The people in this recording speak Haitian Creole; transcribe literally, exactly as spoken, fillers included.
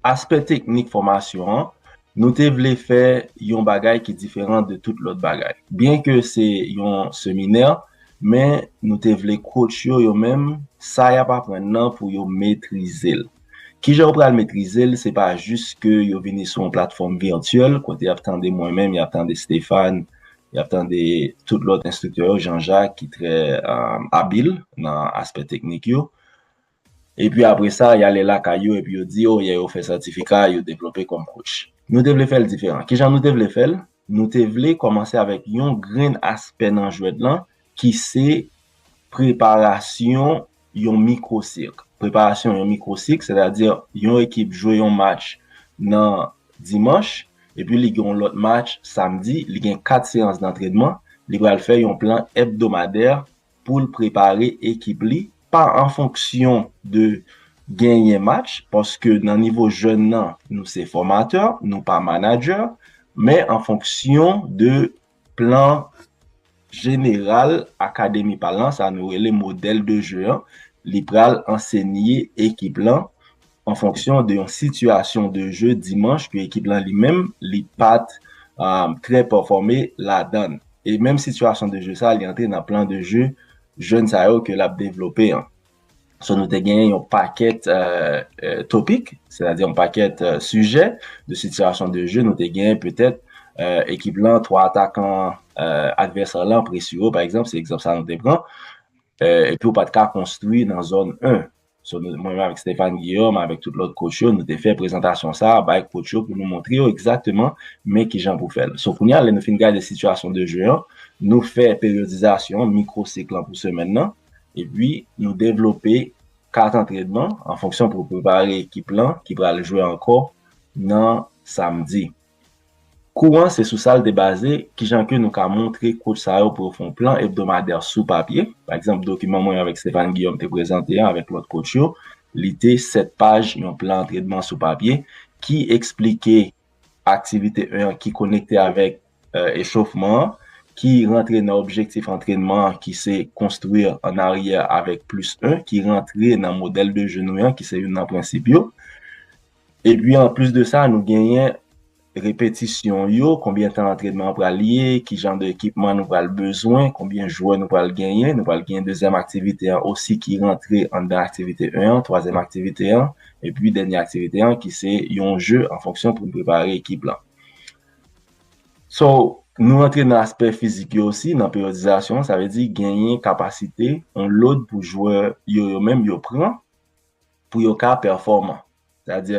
Aspè teknik fòmasyon an, nou te vle fè yon bagay ki diferan de tout lòt bagay. Byen ke se yon seminè, men nou te vle coach yo, yo menm, sa y ap aprann nan pou yo metrize l. Kijan yo pral metrize l? Se pa jis ke yo vini sou yon platfòm vityèl, kote y ap tande mwen menm, y ap tande Stéphane, y ap tande tout lòt enstriktè yo, Jean-Jacques, ki trè, um, abil nan aspè teknik yo. Epi apre sa, y ale lakay yo, epi yo di, oh, yeah, yo fè sètifika, yo devlope kòm coach. Nou te vle fè l diferan. Kijan nou te vle fè l? Nou te vle kòmanse avèk yon grenn aspè nan jwèt lan, ki se preparasyon yon mikwosik. Preparasyon yon mikwosik, sètadi yon ekip jwe yon match nan dimanch, epi li gen yon lòt match samdi, li gen kat seyans dantrenman, li pral fè yon plan ebdomadè pou l prepare ekip li, pa an fonksyon de genyen match, paske nan nivo jèn nan, nou se fòmatè, nou pa manadjè, men an fonksyon de plan jeneral akademi pa l lan, sa nou rele modèl de jeu an, li pral ansenye ekip lan an fonksyon de yon sitiyasyon de jeu dimanch ke ekip lan li menm, li pa t, um, trè pèfòme ladan l. E menm sitiyasyon de jeu sa, li antre nan plan de jeu jèn sa yo ke l ap devlope an. So, nou te genyen yon pakèt, euh, euh, topik, sètadi yon pakèt, euh, sijè de sitiyasyon de jeu. Nou te genyen petèt, euh, ekip lan, twa atakan, euh, advèsè lan presire yo, pa egzanp, se egzanp sa nou te pran. Euh, epi ou pa t ka konstwi nan zòn en. So, nou, mwen menm avèk Stéphane Guillaume, avèk tout lòt coach yo, nou te fè prezantasyon sa a bay coach yo pou nou montre yo egzakteman men kijan pou fè l. So, kounye a, lè nou fin gade sitiyasyon de jeu an, nou fè peryodizasyon, mikwosik lan pou semèn nan, epi nou devlope kat antrenman an fonksyon pou prepare ekip lan ki pral jwe ankò nan samdi. Kou an, se sou sa l te baze, kijan ke nou ka montre coach sa yo pou yo fè yon plan ebdomadè sou papye. Pa egzanp, dokiman mwen avèk Stéphane Guillaume te prezante an avèk lòt coach yo, li te sèt paj yon plan antrenman sou papye ki eksplike aktivite en an ki konekte avèk, euh, echofman an, ki rantre nan objektif antrenman an ki se construire en arrière avec plus un, ki rantre nan modèl de jeu nou an ki se youn nan prensip yo. Epi anplis de sa, nou genyen repetisyon yo, konbyen tan antrenman an pral ye, ki jan de ekipman nou pral bezwen, konbyen jwè nou pral genyen. Nou pral genyen dezyèm aktivite an osi ki rantre anndan aktivite en an, twazyèm aktivite an, epi dènye aktivite an ki se yon jeu an fonksyon pou n prepare ekip lan. So, nou rantre nan aspè fizik yo osi, nan peryodizasyon, sa vle di genyen kapasite, yon load pou jwè yo, yo menm yo pran pou yo ka pèfòman. Sètadi,